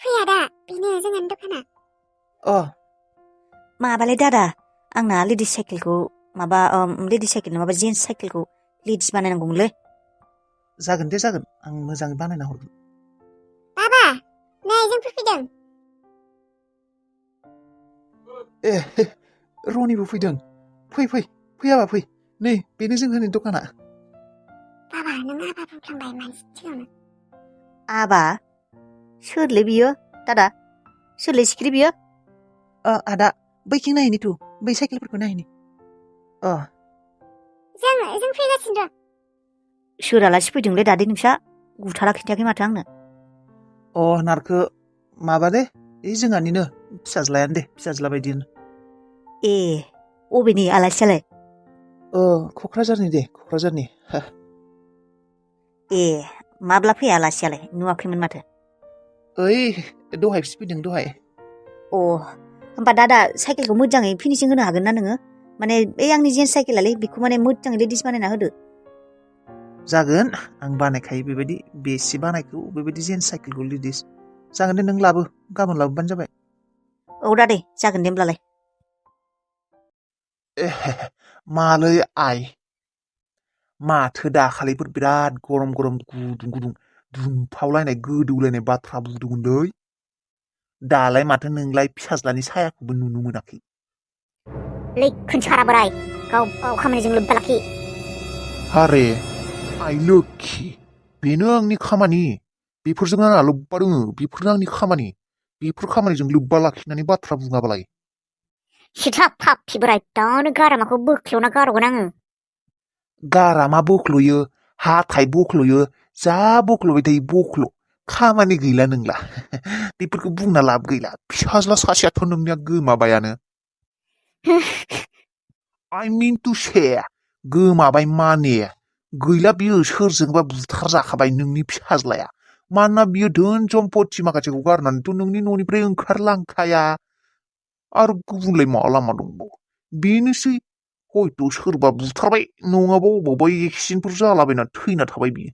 फैया दा बेनो जोंहानि दखाना अ माबालै दादा आंना लेडिस साइकेलखौ माबा लेडिस साइकेल नङाबा जेन्ट्स साइकेलखौ लेडिस बानायनांगौमोनलै जागोन दे जागोन आं मोजाङै बानायना हरगोन बाबा नै जोंफोर फैदों ए रनिबो फैदों फै फैयाबा फै नै बेनो जोंहानि दखाना बाबा नों आबा बुंफ्लांबाय मानसि सिगाङावनो आबा सोरलै बियो दादा सोरलै सिख्रि बियो आदा बैथिं नायहैनि थु बै साइकेलफोरखौ नायहैनि अ जों फैगासिनो र' सोर आलासि फैदोंलै दादै नोंसा गुथारा खिन्थायाखै माथो आंनो अ नारखो माबा दे जोंहानिनो फिसाज्लायानो दे फिसाज्ला बायदिनो ए अबेनि आलासियालाय क'क्राझारनि दे क'क्राझारनि ए माब्ला फैया आलासियालाय नुवाखैमोन माथो ओइ दहायसो फैदों दहाय अ होमबा दादा साइकेलखौ मोजाङै फिनिसिं होनो हागोन ना नोङो माने ओइ आंनि जेन्ट्स साइकेलालै बेखौ माने मोजाङै लेडिस बानायना होदो जागोन आं बानायखायो बेबायदि बेसे बानायखौ बेबायदि जेन्ट्स साइकेलखौ लेडिस जागोन दे नों लाबो गाबोन लाबोबानो जाबाय औ दादै जागोन दे होमब्लालाय मालै आइ माथो दाखालिफोर बिराद गरम गुदुं दुंफावलायनाय गोदौलायनाय बाथ्रा बुंदोंमोनलै दालाय माथो नोंलाय फिसाज्लानि सायाखौबो नुनो मोनाखै लैखोन सारा बोराय गाव खामानिजों लोब्बा लाखि हारे आइ लोक्षि बेनो आंनि खामानि बेफोरजों आंहा लोब्बा दङ बेफोरनो आंनि खामानि बेफोर खामानिजों लोब्बा लाखिनानै बाथ्रा बुङाबालाय सिथाब फाफि बोराय दानो गारामाखौ बोख्लेवना गारगोन आङो गारामा बोख्ल'यो हाथाय बोख्ल'यो जा बोख्ल'बाय थायो बोख्ल' खामानि गैला नोंला बेफोरखौ बुंना लाब गैला फिसाज्ला सासेयाथ' नोंनिया गोमाबायानो I mean to say गोमाबाय माने गैला बियो सोरजोंबा बुथार जाखाबाय नोंनि फिसाज्लाया मानोना बियो धोन सम्पति माखासेखौ गारनानैथ' नोंनि न'निफ्राय ओंखारलांखाया आरो गुबुनलाय मा लामा दंबावो बेनोसै हयथ' सोरबा बुथारबाय नङाबा अबावबा एक्सिडेन्टफोर जालाबायना थैना थाबाय बियो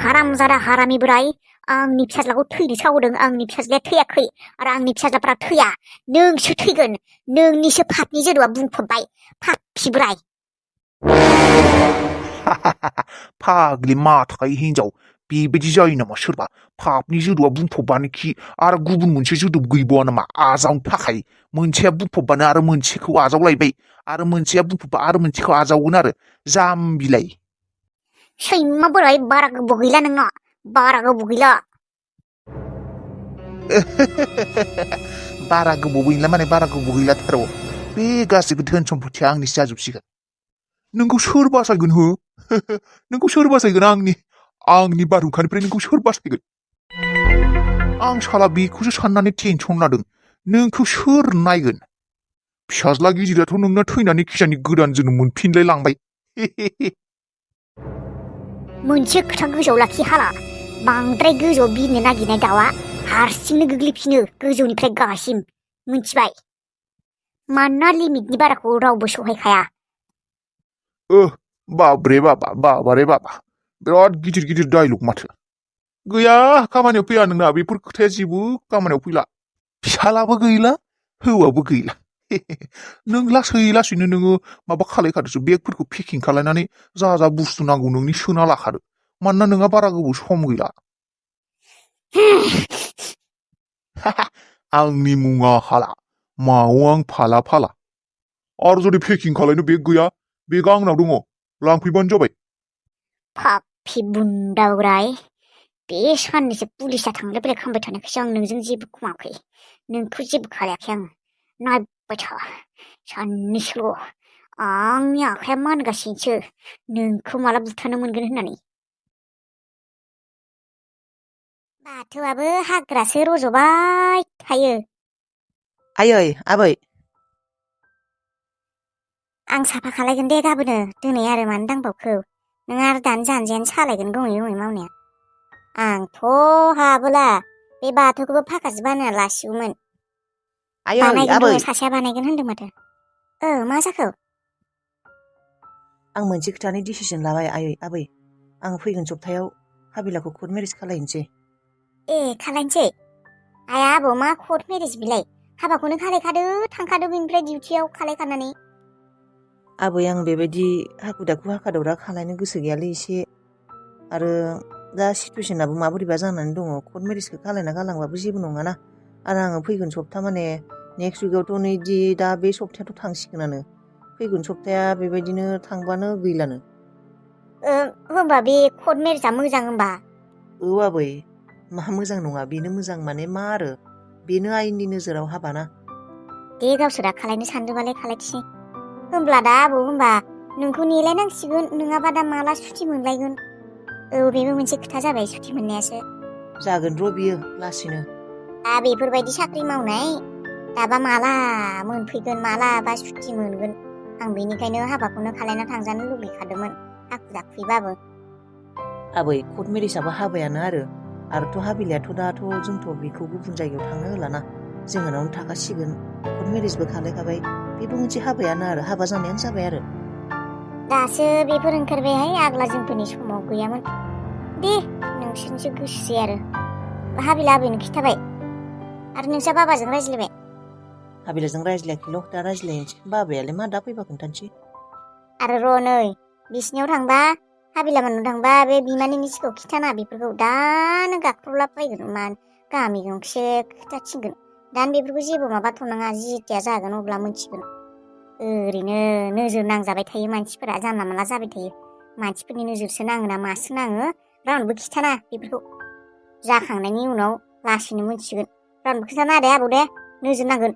हारामजादा हारामि बोराय आंनि फिसाज्लाखौ थैनो सावदों आंनि फिसाज्लाया थैयाखै आरो आंनि फिसाज्लाफ्रा थैया नोंसो थैगोन नोंनिसो पापनि जोदौआ बुंफबबाय पापि बोराय फाग्लि माथाय हिनजाव बेबायदि जायो नामा सोरबा पापनि जोदौआ बुंफबबानो खि आरो गुबुन मोनसे जोदोब गैबावा नामा आजावनो थाखाय मोनसेया बुंफबबानो आरो मोनसेखौ आजावलायबाय आरो मोनसेया बुंफबबा आरो मोनसेखौ आजावगोन आरो जाम्बिलाय सैमा बोराय बारा गोबाव गैला नोंना बारा गोबाव गैला बारा गोबाव गैला माने बारा गोबाव गैलाथार' बे गासैबो धोन सम्पतिया आंनिसो जाजोबसिगोन नोंखौ सोर बासायगोन हो नोंखौ सोर बासायगोन आंनि बारहुंखानिफ्राय नोंखौ सोर बासायगोन आं साला बेखौसो साननानै टेनसन लादों नोंखौ सोर नायगोन फिसाज्ला गिदिराथ' नोंना थैनानै खिजानि गोदान जोनोम मोनफिनलाय लांबाय मोनसे खोथा गोजौआव लाखि हाला बांद्राय गोजौआव बिरनो नागिरनाय दाउआ हारसिंनो गोग्लैफिनो गोजौनिफ्राय गाहायसिम मिन्थिबाय मानोना लिमिटनि बाराखौ रावबो सहायखाया बाबरे बाबारे बाबा बिराद गिदिर गिदिर डायलग माथो गैया खामानियाव फैया नोंना बेफोर खोथाया जेबो खामानियाव फैला फिसालाबो गैला हौवाबो गैला नों लासैनो नोङो माबा खालायखादोसो बेगफोरखौ पेकिं खालायनानै जा बुस्थु नांगौ नोंनि सोना लाखादो मानोना नोंहा बारा गोबाव सम गैला आंनि मुङा हाला माव आं फाला आरो जुदि पेकिं खालायनो बेग गैया बेगा आंनाव दङ लांफैबानो जाबाय पापि बुन्दा बोराय बे साननैसो पुलिसा थांलाय फैलाय खालामबाय थानायखायसो आं नोंजों जेबो खुमाखै नोंखौ जेबो खालायाखै आङो नायबाय था साननैसोल' आंनि आखाया मानगासिनोसो नोंखौ माला बुथारनो मोनगोन होननानै बाथौआबो हाग्रासो रज'बाय थायो आयै आबै आं साफा खालायगोन दे गाबोनो दिनै आरो मानो दांबावखो नों आरो दानो जानजियानो सालायगोन गमै मावनाया आंथ' हाबोला बे बाथौखौबो फाखासो बानायना लासिगौमोन आयै बानायगोन आबै र' सासेया बानायगोन होनदों माथो मा जाखो आं मोनसे खोथानि डिसिसन लाबाय आबै आं फैगोन सप्तायाव हाबिलाखौ कर्ट मेरेज खालायनोसै ए खालायनोसै आया आबौ मा कर्ट मेरेज बिलाय हाबाखौनो खालायखादो थांखादो बेनिफ्राय डिउटियाव खालायखानानै आबै आं बेबायदि हाखु दाखु हाखादावरा खालायनो गोसो गैयालै एसे आरो दा सिटुवेसनाबो माबोरैबा जानानै दङ कर्ट मेरेजखौ खालायना गालांबाबो जेबो नङाना आरो आङो फैगोन सप्ता माने नेक्स्ट उइकआवथ' नैदि दा बे सप्तायाथ' थांसिगोनानो फैगोन सप्ताया बेबायदिनो थांबानो गैलानो होमबा बे कर्ट मेरेजआ मोजां होमबा औ आबै मा मोजां नङा बेनो मोजां माने मा आरो बेनो आयेननि नोजोराव हाबाना दे गावसोरा खालायनो सानदोंबालाय खालायथोसै होमब्ला दा आबौ होमबा नोंखौ नेलायनांसिगोन नङाबा दा माला सुटि मोनलायगोन औ बेबो मोनसे खोथा जाबाय सुटि मोननायासो जागोन र' बियो लासैनो दा बेफोरबायदि साख्रि मावनाय दाबा माला मोनफैगोन मालाबा सुटि मोनगोन आं बेनिखायनो हाबाखौनो खालायना थांजानो लुबैखादोंमोन हाखु दाखुयैबाबो आबै कर्ट मेरेजआबो हाबायानो आरोथ' हाबिलायाथ' दाथ' जोंथ' बेखौ गुबुन जायगायाव थांनो होलाना जोंहानावनो थाखासिगोन कर्ट मेरेजबो खालायखाबाय बेबो मोनसे हाबायानो आरो हाबा जानायानो जाबाय आरो दासो बेफोर ओंखारबायहाय आग्ला जोंफोरनि समाव गैयामोन दे नोंसोरनिसो गोसोसै आरो हाबिला आबैनो खिथाबाय आरो नोंसा बाबाजों रायज्लायबाय हाबिलाजों रायज्लायाखैल' दा रायज्लायनोसै बाबायालाय मा दा फैबा खोन्थानोसै आरो र' नै बिसिनियाव थांबा हाबिलामोननाव थांबा बे बिमानैनि सिगाङाव खिथाना बेफोरखौ दानो गाख्रबला फैगोन मा गामि गंसे खिथाथिंगोन दानो बेफोरखौ जेबो माबाथ'नाङा जिथिया जागोन अब्ला मोनथिगोन ओरैनो नोजोर नांजाबाय थायो मानसिफोरा जानला मानला जाबाय थायो मानसिफोरनि नोजोरसो नाङो ना मासो नाङो रावनोबो खिथाना बेफोरखौ जाखांनायनि उनाव लासैनो मोनथिगोन रावनोबो खिथाना दे आबौ दे नोजोर नांगोन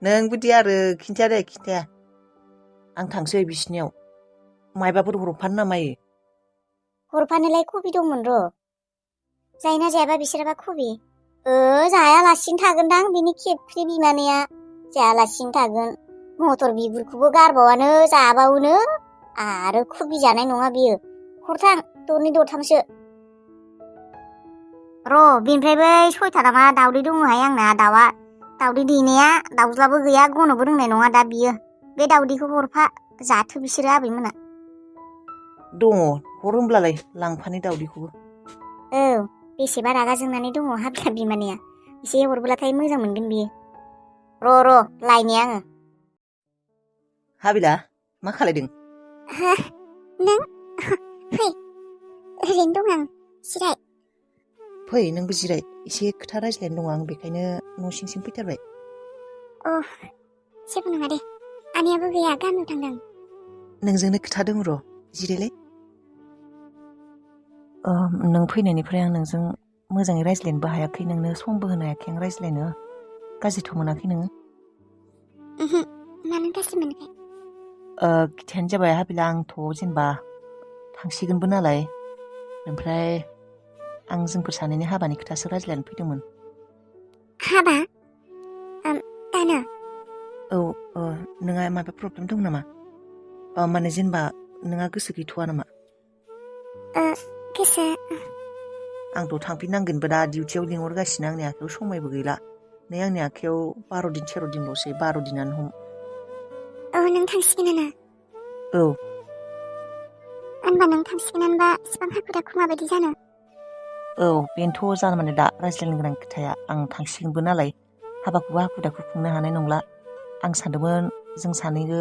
नोंबोदि आरो खिन्थाया दे खिन्थाया आं थांसै बिसिनियाव मायबाफोर हरफानो नामायो हरफानोलाय कबि दंमोन र' जायोना जायाबा बिसोराबा कबि जायालासिनो थागोनदां बिनि खेबख्रि बिमानैया जायालासिनो थागोन मटर बिगुरखौबो गारबावानो जाबावोनो आरो कबि जानाय नङा बियो हरथां दरनै दरथामसो र' बेनिफ्राय बै सयथा नामा दावदै दङहाय आंना दाउआ दावदै दैनाया दाउज्लाबो गैया गनोबो रोंनाय नङा दा बियो बे दावदैखौ हरफा जाथो बिसोरो आबैमोना दङ हर होमब्लालाय लांफानि दावदैखौबो औ बेसेबा रागा जोंनानै दङ हाबिला बिमानैया एसे हरबोलाथाय मोजां मोनगोन बियो र' लायनि आङो हाबिला मा खालायदों नों फै ओरैनो दं आं जिराय फै नोंबो जिराय एसे खोथा रायज्लायनो दङ आं बेखायनो न' सिंसिम फैथारबाय जेबो नङा दे आनैयाबो गैया गामियाव थांदों नोंजोंनो खोथा दं र' जिरायलाय नों फैनायनिफ्राय आं नोंजों मोजाङै रायज्लायनोबो हायाखै नोंनो समबो होनो हायाखै आं रायज्लायनो गाज्रिथ' मोनाखै नोङो मानो गाज्रि मोनाखै खोथायानो जाबाय हाबिला आंथ' जेनेबा थांसिगोनबो नालाय ओमफ्राय आं जोंफोर सानैनि हाबानि खोथासो रायज्लायनो फैदोंमोन हाबा दानो औ नोंहा माबा प्रब्लेम दं नामा माने जेनेबा नोंहा गोसो गैथ'वा नामा गोसो आंथ' थांफिननांगोनबो दा डिउटियाव लिंहरगासिनो आंनि आखायाव समायबो गैला नै आंनि आखायाव 12 दिन 13 दिनल'सै 12 दिनानो हम नों थांसिगोनानो औ होनबा नों थांसिगोनानोबा इसिबां हाखु दाखु माबायदि जानो औ बेनोथ' जानो माने दा रायज्लायनो गोनां खोथाया आं थांसिगोनबो नालाय हाबाखौबो हाखु दाखु खुंनो हानाय नंला आं सानदोंमोन जों सानैबो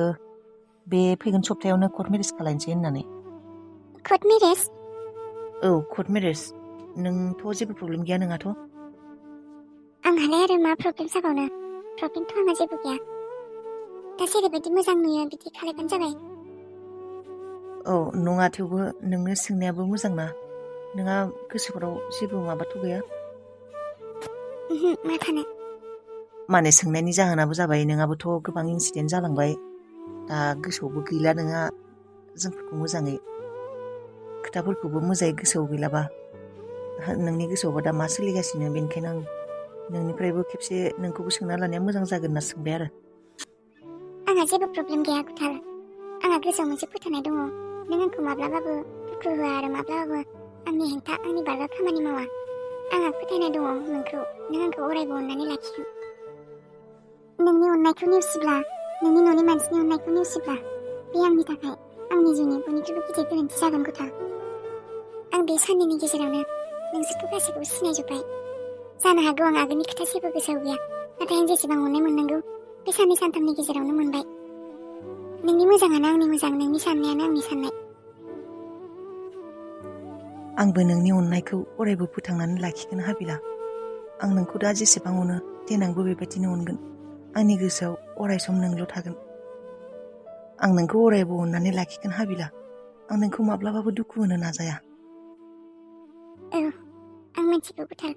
बे फैगोन सप्तायावनो कर्ट मेरेज खालायनोसै होननानै कर्ट मेरेज औ कर्ट मेरेज नोंथ' जेबो प्रब्लेम गैया नोंहाथ' आंहालाय आरो मा प्रब्लेम जाबावनो प्रब्लेमथ' आंहा जेबो गैया दा जेरैबायदि मोजां नुयो बिदि खालायबानो जाबाय औ नङा थेवबो नोंनो सोंनायाबो मोजां ना नोंहा गोसोफोराव जेबो माबाथ' गैया मा थानो माने सोंनायनि जाहोनाबो जाबाय नोंहाबोथ' गोबां इन्सिडेन्ट जालांबाय दा गोसोआवबो गैला नोंहा जोंफोरखौ मोजाङै खोथाफोरखौबो मोजाङै गोसोआव गैलाबा नोंनि गोसोआवबा दा मा सोलिगासिनो बेनिखायनो आं नोंनिफ्रायबो खेबसे नोंखौबो सोंना लानाया मोजां जागोन होनना सोंबाय आरो आंहा जेबो प्रब्लेम गैया गुथाल आंहा गोसोआव मोनसे फोथायनाय दङ नों आंखौ माब्लाबाबो दुखु होआ आरो माब्लाबाबो आंनि हेंथा आंनि बारगा खामानि मावा आंहा फोथायनाय दङ नों आंखौ अरायबो अननानै लाखिगोन नोंनि अननायखौ नेवसिब्ला नोंनि न'नि मानसिनि अननायखौ नेवसिब्ला बे आंनि थाखाय आंनि जिउनि बयनिख्रुइबो गिदिर गोरोन्थि जागोन गुथाल आं बे साननैनि गेजेरावनो नोंसोरखौ गासैखौबो सिनायजोब्बाय जानो हागौ आं आगोलनि खोथा जेबो गोसोआव गैया नाथाय आं जेसेबां अननाय मोननांगौ बे साननै सानथामनि गेजेरावनो मोनबाय नोंनि मोजाङानो आंनि मोजां नोंनि साननायानो आंनि साननाय आंबो नोंनि अननायखौ अरायबो फोथांनानै लाखिगोन हाबिला आं नोंखौ दा जेसेबां अनो देनांबो बेबायदिनो अनगोन आंनि गोसोआव अराय सम नोंल' थागोन आं नोंखौ अरायबो अननानै लाखिगोन हाबिला आं नोंखौ माब्लाबाबो दुखु होनो नाजाया औ आं मिथिगौ बुथाल